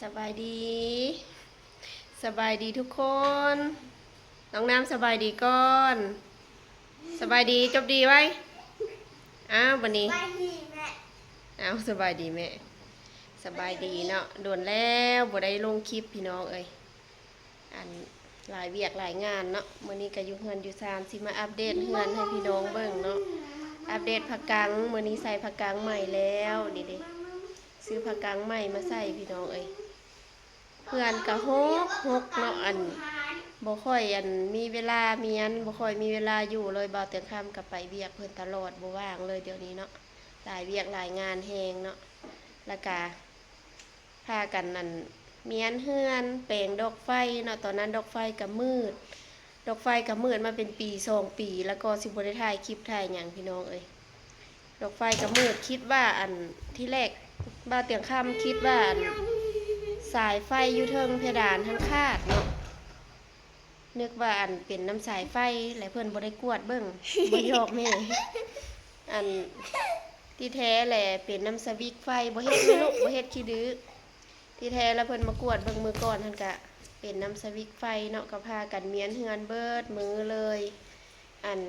ສະບາຍດີ ສະບາຍດີທຸກຄົນ. ນ້ອງນ້ຳສະບາຍດີກ່ອນ. ສະບາຍດີ ຈົບດີໄວ້. ອ້າວ ບັດນີ້ ສະບາຍດີແມ່. ອ້າວ ສະບາຍດີແມ່. ສະບາຍດີເນາະ. ດົນແລ້ວບໍ່ໄດ້ລົງຄລິບພີ່ນ້ອງເອີຍ. ອັນ ຫຼາຍວຽກຫຼາຍງານເນາະ. ມື້ນີ້ກໍຢູ່ເຮືອນຢູ່ຊານ ຊິມາອັບເດດເຮືອນໃຫ້ພີ່ນ້ອງເບິ່ງເນາະ. ອັບເດດຜ້າກັງ. ມື້ນີ້ໃສ່ຜ້າກັງໃໝ່ແລ້ວ. ນີ້ເດ້ ຊື້ຜ້າກັງໃໝ່ມາໃສ່ພີ່ນ້ອງເອີຍ. ເຮືອນກະຮົກໆເນາະ. ອັນ ບໍ່ຄ່ອຍ ອັນ ມີເວລາ ມີອັນ ບໍ່ຄ່ອຍມີເວລາຢູ່ເລີຍ. ບ່າວຕຽງຄຳກະໄປວຽກເພິ່ນຕະຫຼອດ ບໍ່ວ່າງເລີຍດຽວນີ້ເນາະ. ຫຼາຍວຽກຫຼາຍງານແຮງເນາະ. ລະກະ ພາກັນ ອັນ ມ້ຽນເຮືອນ ແປງດອກໄຟເນາະ. ຕອນນັ້ນດອກໄຟກະມືດ ດອກໄຟກະມືດມາເປັນປີສອງປີ ລະກໍຊິບໍ່ໄດ້ຖ່າຍຄລິບຖ່າຍຫຍັງພີ່ນ້ອງເອີຍ. ດອກໄຟກະມືດ ຄິດວ່າ ອັນ ທີແລກ ບ່າວຕຽງຄຳຄິດວ່າ ອັນ ສາຍໄຟຢູ່ເທິງເພດານຫັ້ນຂາດເນາະ. ນຶກວ່າ ອັນ ເປັນນຳສາຍໄຟ ແລະເພິ່ນບໍ່ໄດ້ກວດເບິ່ງ. ບໍ່ຢອກແມ່. ອັນ ທີ່ແທ້ແຫຼະເປັນນຳສະວິກໄຟ. ບໍ່ເຮັດແມ່ລູກ ບໍ່ເຮັດ ຂີ້ດື້. ທີ່ແທ້ລະເພິ່ນມາກວດເບິ່ງມື້ກ່ອນຫັ້ນກະເປັນນຳສະວິກໄຟເນາະ. ກໍພາກັນມ້ຽນເຮືອນເບິດມື້ເລີຍ. ອັນ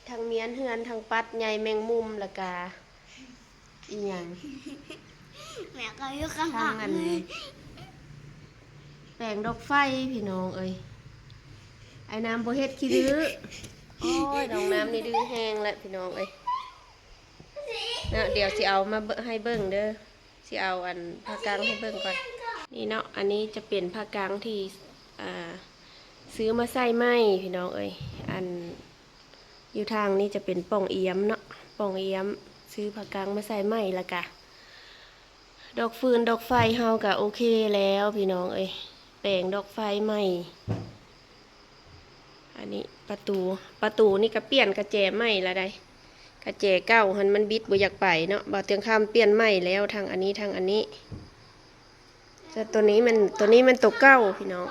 ທັງມ້ຽນເຮືອນ ທັງປັດໃຍແມງມຸມ ລະກະ ອີຫຍັງ ແມ່ກໍຢູ່ຂ້າງຫຼັງ ອັນ ແປງດອກໄຟພີ່ນ້ອງເອີຍ. ອ້າຍນ້ຳບໍ່ເຮັດ ຂີ້ດື້. ໂອ້ຍ ນ້ອງນ້ຳນີ້ດື້ແຮງແຫຼະພີ່ນ້ອງເອີຍເນາະ. ດຽວຊິເອົາມາເບິ່ງ ໃຫ້ເບິ່ງເດີ. ຊິເອົາ ອັນ ຜ້າກັງໃຫ້ເບິ່ງກ່ອນ. ນີ້ເນາະ ອັນນີ້ຈະເປັນຜ້າກັງທີ່ ອ່າ ຊື້ມາໃສ່ໃໝ່ພີ່ນ້ອງເອີຍ. ອັນ ຢູ່ທາງນີ້ຈະເປັນປ່ອງອຽມເນາະ ປ່ອງອຽມ. ຊື້ຜ້າກັງມາໃສ່ໃໝ່ ລະກະ ດອກຟືນດອກໄຟເຮົາກະໂອເຄແລ້ວພີ່ນ້ອງເອີຍ. ແປງດອກໄຟໃໝ່. ອັນນີ້ປະຕູ ປະຕູນີ້ກະປ່ຽນກະແຈໃໝ່ລະໃດ໋. ກະແຈເກົ່າຫັ້ນມັນບິດບໍ່ຢາກໄປເນາະ. ບ່າວຕຽງຄຳປ່ຽນໃໝ່ແລ້ວ ທັງອັນນີ້ ທັງອັນນີ້. ແຕ່ໂຕນີ້ແມ່ນ ໂຕນີ້ແມ່ນໂຕເກົ່າພີ່ນ້ອງ.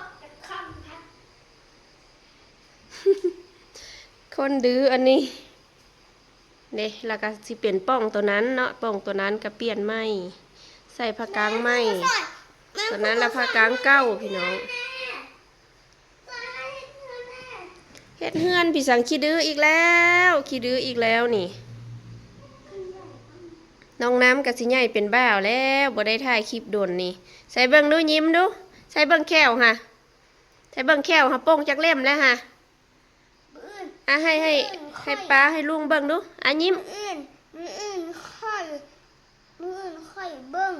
ຄົນດື້ອັນນີ້ເດ້. ລະກະຊິເປັນປ່ອງໂຕນັ້ນເນາະ ປ່ອງໂຕນັ້ນກະປ່ຽນໃໝ່ ໃສ່ຜ້າກັງໃໝ່. ໂຕນັ້ນລະຜ້າກັງເກົ່າພີ່ນ້ອງ. ເຮັດເຮືອນ ພີ່ສັງ ຂີ້ດື້ອີກແລ້ວ ຂີ້ດື້ອີກແລ້ວນີ້. ນ້ອງນ້ຳກະຊິໃຫຍ່ເປັນບ່າວແລ້ວ ບໍ່ໄດ້ຖ່າຍຄລິບດົນນີ້. ໃສ່ເບິ່ງດູ ຍິ້ມດູ ໃສ່ເບິ່ງແຂ້ວຫາ ໃສ່ເບິ່ງແຂ້ວຫາ ປົ່ງຈັກເຫຼັ້ມແລ້ວຫາ. ອ່ະ ໃຫ້ ໃຫ້ ໃຫ້ປ້າໃຫ້ລຸງເບິ່ງດູ. ອ່ະ ຍິ້ມ. ມື້ອື່ນ ມື້ອື່ນຄ່ອຍ ມື້ອື່ນຄ່ອຍເບິ່ງ.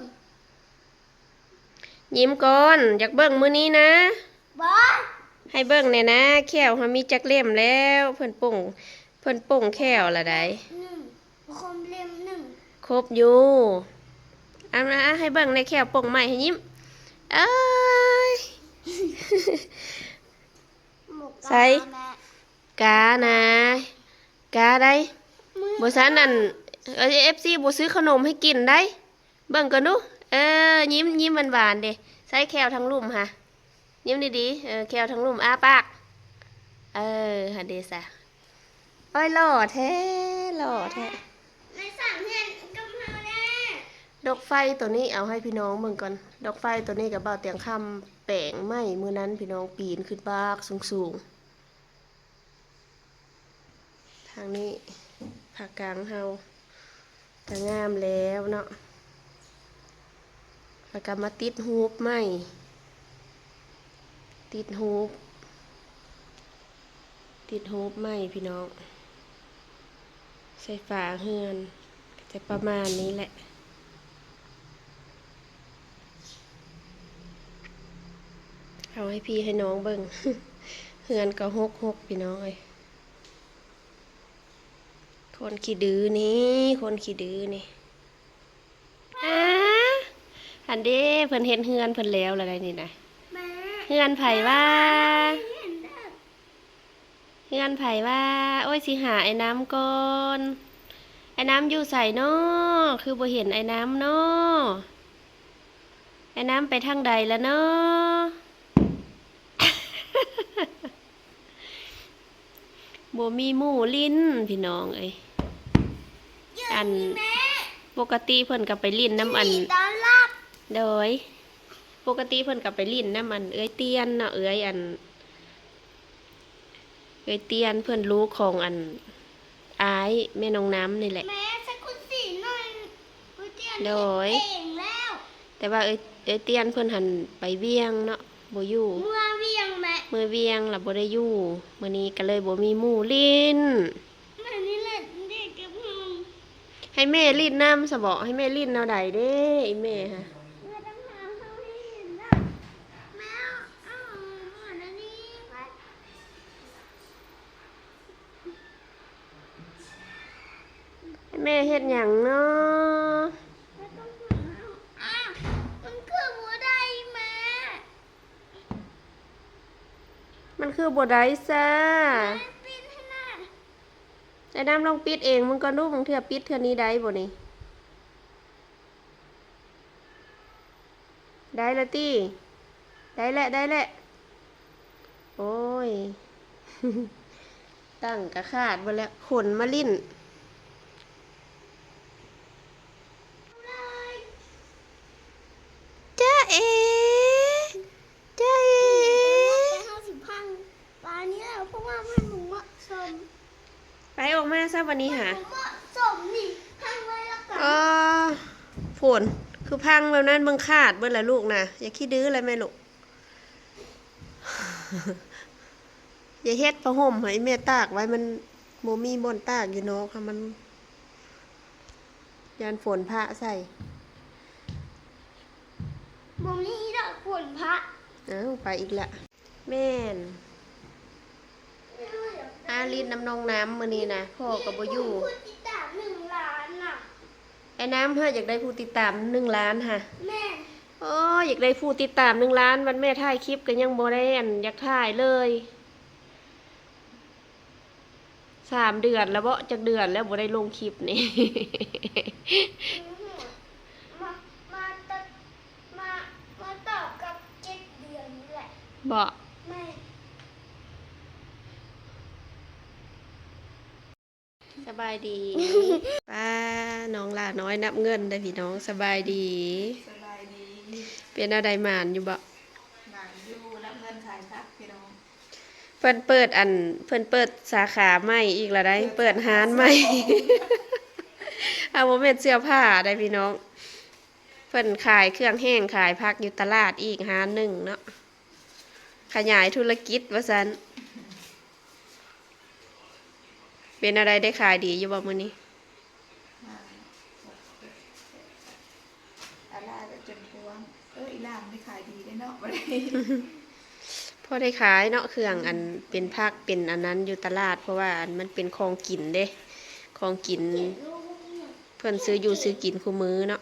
ຍິ້ມກ່ອນ ຢາກເບິ່ງມື້ນີ້ນະ. ບໍ່ ໃຫ້ເບິ່ງແດ່ນະ ແຂ້ວເຮົາມີຈັກເຫຼັ້ມແລ້ວ. ເພິ່ນປົ່ງ ເພິ່ນປົ່ງແຂ້ວລະໃດ. ໜຶ່ງ ຄົບເຫຼັ້ມໜຶ່ງ ຄົບຢູ່. ເອົາມາ ໃຫ້ເບິ່ງແດ່ ແຂ້ວປົ່ງໃໝ່ ໃຫ້ຍິ້ມ. ເອີຍ ໃສ ການະ ກາໄດ໋. ບໍ່ຊັ້ນ ອັນ ເອີ ເອັຟຊີ ບໍ່ຊື້ຂະໜົມໃຫ້ກິນໄດ໋. ເບິ່ງກ່ອນດູ. ເອີ ຍິ້ມ ຍິ້ມຫວານໆເດ. ໃສ່ແຂ້ວທາງລຸ່ມຫາ ຍິ້ມດີໆ. ເອີ ແຂ້ວທາງລຸ່ມ ອ້າປາກ. ເອີ ຫັ້ນເດສະ. ໂອ້ຍ ຫຼໍ່ແທ້ ຫຼໍ່ແທ້. ດອກໄຟໂຕນີ້ເອົາໃຫ້ພີ່ນ້ອງເບິ່ງກ່ອນ. ດອກໄຟໂຕນີ້ກະບ່າວຕຽງຄຳແປງໃໝ່ມື້ນັ້ນພີ່ນ້ອງ ປີນຂຶ້ນປາກສູງໆ. ທາງນີ້ຜ້າກາງເຮົາກະງາມແລ້ວເນາະ. ລະກະມາຕິດຮູບໃໝ່ ຕິດຮູບ ຕິດຮູບໃໝ່ພີ່ນ້ອງ. ໃສ່ຝາເຮືອນກະຈະປະມານນີ້ແຫຼະ. ເອົາໃຫ້ພີ່ໃຫ້ນ້ອງເບິ່ງ ເຮືອນກໍຮົກໆ ພີ່ນ້ອງເອີຍ. ຄົນຂີ້ດື້ນີ້ ຄົນຂີ້ດື້ນີ້. ອາ ຫັ້ນເດ ເພິ່ນເຮັດເຮືອນເພິ່ນແລ້ວລະໄດ໋ນີ້ນະ. ເຮືອນໃຜວະ? ເຮືອນໃຜວະ? ໂອ້ຍ ຊິຫາອ້າຍນ້ຳກ່ອນ. ອ້າຍນ້ຳຢູ່ໃສນໍ? ຄືບໍ່ເຫັນອ້າຍນ້ຳນໍ? ອ້າຍນ້ຳໄປທາງໃດລະນໍ? ບໍ່ມີໝູ່ຫຼິ້ນພີ່ນ້ອງເອີຍ. ອັນ ປົກກະຕິເພິ່ນກໍໄປຫຼິ້ນນຳອັນ ໂດຍ ປົກກະຕິເພິ່ນກໍໄປຫຼິ້ນນຳອັນເອື້ອຍຕຽນເນາະ ເອື້ອຍອັນ ເອື້ອຍຕຽນ ເພິ່ນລູກຂອງອັນອ້າຍແມ່ນ້ອງນ້ຳນີ້ແຫຼະ. ແມ່ ສັກຄຸນສີໜ້ອຍ ເອື້ອຍຕຽນ ໂດຍ ເຮັດເອງແລ້ວ ແຕ່ວ່າເອື້ອຍ ເອື້ອຍຕຽນເພິ່ນຫັ້ນໄປວຽງເນາະ ບໍ່ຢູ່ ເມືອວຽງແມ່ ເມືອວຽງລະບໍ່ໄດ້ຢູ່. ມື້ນີ້ກໍເລີຍບໍ່ມີໝູ່ຫຼິ້ນ ມານີ້ແຫຼະ ເດັກກັບເຮົາ ໃຫ້ແມ່ຫຼິ້ນນຳຊະເບາະ ໃຫ້ແມ່ຫຼິ້ນແນວໃດເດ້ອີແມ່ຫະ ມາຕາມຫາເຮົາໃຫ້ຫຼິ້ນນະ ແມ່ ເອົາໝູ່ອັນນີ້ໄປ ໃຫ້ແມ່ເຮັດຫຍັງເນາະ ມາຕາມຫາເຮົາ ອ້າວ ມັນຄືບໍ່ໄດ້ແມ່ ມັນຄືບໍ່ໄດ້ຊະ ແມ່ປິດໃຫ້ແນ່ ໄອ້ນ້ຳລອງປິດເອງເບິ່ງກ່ອນດູ ບາງເທື່ອປິດເທື່ອນີ້ໄດ້ບໍ່ນີ້ ໄດ້ລະຕິ ໄດ້ແຫຼະ ໄດ້ແຫຼະ ໂອ້ຍ ຕັ້ງກະຂາດເບິດແລ້ວ ຂົນມາຫຼິ້ນ ຈ໊ະເອ ຈ໊ະເອ ເຮົາຊິພັງປານີ້ແລ້ວ ເພາະວ່າມັນບໍ່ເໝາະສົມ ໄປອອກມາຊະບັດນີ້ຫາ ບໍ່ເໝາະສົມນີ້ ພັງໄວ້ແລ້ວກັນ ເອີ ໂພນ ຄືພັງແບບນັ້ນ ເບິ່ງຂາດເບິດລະລູກນະ ຢ່າຂີ້ດື້ລະແມ່ລູກ ຢ່າເຮັດຜ້າຫົ່ມໃຫ້ແມ່ຕາກໄວ້ ມັນບໍ່ມີບ່ອນຕາກຢູ່ນອກ ຖ້າມັນ ຢ້ານຝົນພະໃສ່ ບໍ່ມີດອກຝົນພະ ເອົ້າ ໄປອີກລະ ແມ່ນ ອາລິດນຳນ້ອງນ້ຳມື້ນີ້ນະ ພໍ່ກໍບໍ່ຢູ່ ຜູ້ຕິດຕາມໜຶ່ງລ້ານນະ ໄອ້ນ້ຳຫາ ຢາກໄດ້ຜູ້ຕິດຕາມໜຶ່ງລ້ານຫາ ແມ່ນ ໂອ້ ຢາກໄດ້ຜູ້ຕິດຕາມໜຶ່ງລ້ານ ບັດແມ່ຖ່າຍຄລິບກໍຍັງບໍ່ໄດ້ອັນຢາກຖ່າຍເລີຍ ສາມເດືອນແລ້ວເບາະ ຈັກເດືອນແລ້ວບໍ່ໄດ້ລົງຄລິບນີ້ ມາ ມາຕະ ມາ ມາຕໍ່ກັບເຈັດເດືອນນີ້ແຫຼະ ເບາະ ແມ່ນ ສະບາຍດີ ປ້າ ນ້ອງຫຼ້ານ້ອຍນັບເງິນເດີ້ພີ່ນ້ອງ ສະບາຍດີ ສະບາຍດີ ເປັນແນວໃດ ໝານຢູ່ບໍ່? ໝານຢູ່ ນັບເງິນຂາຍຜັກພີ່ນ້ອງ ເພິ່ນເປີດອັນ ເພິ່ນເປີດສາຂາໃໝ່ອີກລະໃດ໋ ເປີດ ເປີດຮ້ານໃໝ່ ສາຂາສອງ ເອົາ ບໍ່ແມ່ນເສື້ອຜ້າໃດ໋ພີ່ນ້ອງ ເພິ່ນຂາຍເຄື່ອງແຫ້ງ ຂາຍຜັກຢູ່ຕະຫຼາດອີກຮ້ານໜຶ່ງເນາະ ຂະຫຍາຍທຸລະກິດວ່າຊັ້ນ ເປັນແນວໃດ ໄດ້ຂາຍດີຢູ່ບໍ່ມື້ນີ້? ອາ ອາຫຼ້າກໍຈົນທວງ ເອີ ອີຫຼ້າມັນໄດ້ຂາຍດີເດ້ເນາະ ບໍ່ໄດ້ ພໍໄດ້ຂາຍເນາະ ເຄື່ອງອັນເປັນຜັກເປັນອັນນັ້ນຢູ່ຕະຫຼາດ ເພາະວ່າອັນມັນເປັນຂອງກິນເດ້ ຂອງກິນເພິ່ນຊື້ຢູ່ຊື້ກິນຄູ່ມື້ເນາະ.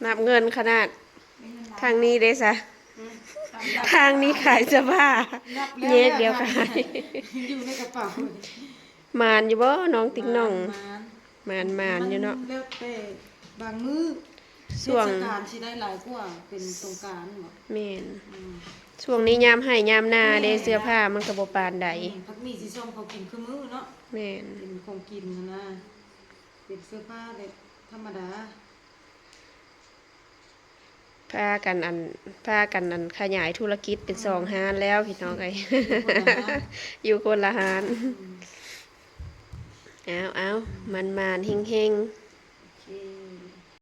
ນັບເງິນຂະໜາດ ທາງນີ້ເດ້ຊະ ທາງນີ້ຂາຍເສື້ອຜ້າ ແຍກດຽວຂາຍ ຢູ່ໃນກະເປົາ ໝານຢູ່ບໍ່ນ້ອງຕິກໜ່ອງ? ໝານ ໝານ ໝານຢູ່ເນາະ ແລ້ວແຕ່ບາງມື້ ຊ່ວງເທດສະການຊິໄດ້ຫຼາຍກວ່າເປັນສົງການບໍ? ແມ່ນ ອືມ ຊ່ວງນີ້ຍາມໄຮ່ຍາມນາເດ້ ແມ່ນ ເສື້ອຜ້າມັນກໍບໍ່ປານໃດ ອືມ ພັກນີ້ຊິຊ່ອມເຂົາກິນຄືມື້ເນາະ ແມ່ນ ເປັນຂອງກິນຫັ້ນນະ ເປັນເສື້ອຜ້າແບບທຳມະດາ ພາກັນອັນ ພາກັນອັນຂະຫຍາຍທຸລະກິດເປັນສອງ ອືມ ຮ້ານແລ້ວພີ່ນ້ອງເອີຍ ຢູ່ຄົນລະຮ້ານ ຢູ່ຄົນລະຮ້ານ ອືມ ເອົາໆ ໝານໆ ເຮັງໆ ໂອເຄ